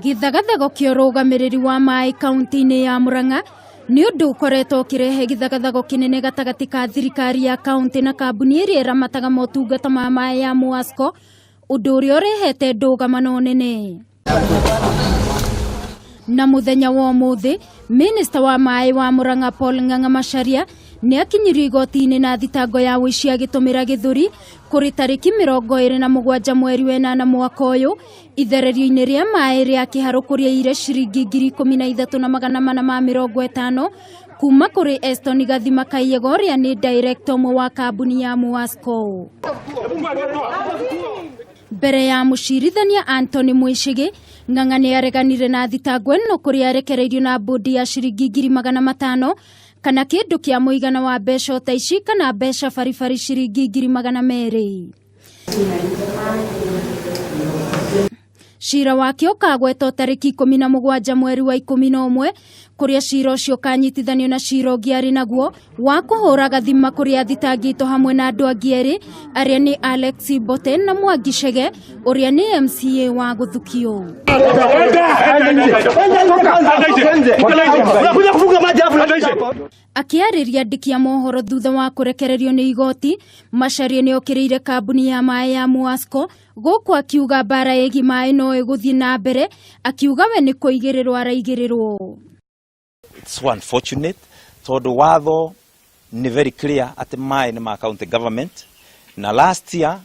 Gĩthagathago kĩa ũrũgamĩrĩri wa maĩ kaunti-inĩ ya Murang'a nĩ ũndũ ũkoretwo ũkĩrehe gĩthagathago kĩnene gatagatĩ ka thirikari ya kaunti na kambuni ĩrĩa ĩramataga motungata ma maĩ ya Muasco, ũndũ ũrĩa ũrehete ndũgamano nene. Na mũthenya wa ũmũthĩ, minista wa maĩ wa Murang'a Paul Ng'ang'a Macharia nĩ akinyirio igoti-inĩ na thitango ya ũici agĩtũmĩra gĩthũri kũrĩ tarĩki 27 mweri wa ĩnana mwaka ũyũ ithererio-inĩ rĩa maĩ rĩa Kĩharũ kũrĩa ire ciringi 13,450 kuma kũrĩ Eston Gathima Kaiyego ũrĩa nĩ director ũmwe wa kambuni ya Muasco. Mbere ya mũcirithania Anthony Mwicigi, Ng'ang'a nĩ areganire na thitango ĩno kũrĩa arekereirio na mbũndi ya ciringi 500,000 kana kĩndũ kĩa mũigana wa mbeca ta ici kana mbeca baribari ciringi 200,000. Cira wake ũkagwetwo tarĩki 17 mweri wa 11 kũrĩa cira ũcio ũkanyitithanio na cira ũngĩ arĩ naguo wa kũhũra gathima kũrĩa athitangĩtwo hamwe na andũ angĩ erĩ arĩa nĩ Alex Mbote na Mwangi Chege ũrĩa nĩ MCA wa Gũthukio. Akĩarĩria andĩki a mohoro thutha wa kũrekererio nĩ igoti, Macharia nĩ okĩrĩire kambuni ya maĩ ya Muasco gũkũ akiuga mbara ĩgiĩ maĩ no ĩgũthiĩ na mbere, akiuga we nĩ kũigĩrĩrwo araigĩrĩrwo. It's so unfortunate tondũ watho nĩ very clear atĩ maĩ nĩ ma county government, na last year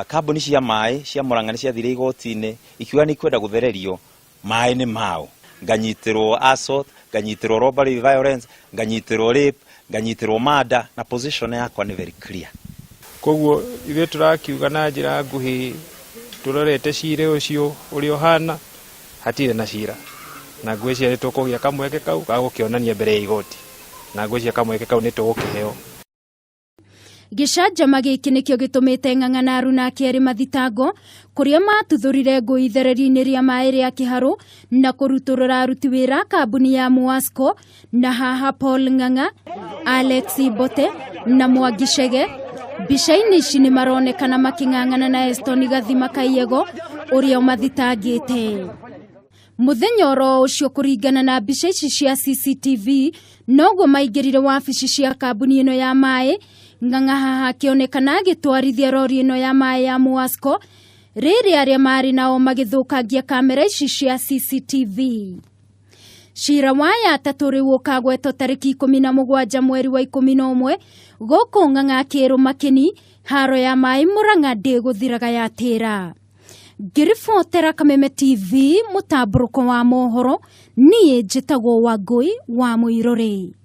kambuni cia maĩ cia Murang'a nĩ ciathire igoti-inĩ ikiuga nĩ ikwenda gũthererio maĩ nĩ mao. Nganyitĩrwo assault, nganyitĩrwo robbery violence, nganyitĩrwo rape, nganyitĩrwo murder, na position yakwa nĩ very clear. Koguo ithuĩ tũrakiuga na njĩra nguhĩ tũrorete cira ũcio ũrĩa ũhana, hatirĩ na cira, na ngwĩciria nĩ tũkũgĩa kamweke kau ga gũkĩonania mbere ya igoti, na ngwĩciria kamweke kau nĩ tũgũkĩheo. Gĩcanjama gĩkĩ nĩkĩo gĩtũmĩte Ng'ang'a na aruna ake erĩ mathitango kũrĩa matuthũrire ngũi ithererio-inĩ rĩa maĩ rĩa Kĩharũ na kũrutũrũra aruti wĩra a kambuni ya Muasco, na haha Paul Ng'ang'a, Alex Mbote na Mwangi Chege. Mbica-inĩ ici nĩ maronekana makĩng'ang'ana na Eston Gathima Kaiyego ũrĩa ũmathitangĩte. Mũthenya oro ũcio kũringana na mbica ici cia CCTV noguo maingĩrire wabici cia kambuni ĩno ya maĩ, Ng'ang'a haha akĩonekana agĩtwarithia rori ĩno ya maĩ ya Muasco rĩrĩa arĩa marĩ nao magĩthũkangia kamera ici cia CCTV. Cira wa aya atatũ rĩu ũkagwetwo tarĩki 17 mweri wa 11 gũkũ Ng'ang'a akĩrũma Makĩni haro ya maĩ Murang'a ndĩgũthiraga yatĩra. Ngĩribotera Kameme TV mũtambũrũko wa mohoro, niĩ njĩtagwo Wangũi wa Mũirũrĩ.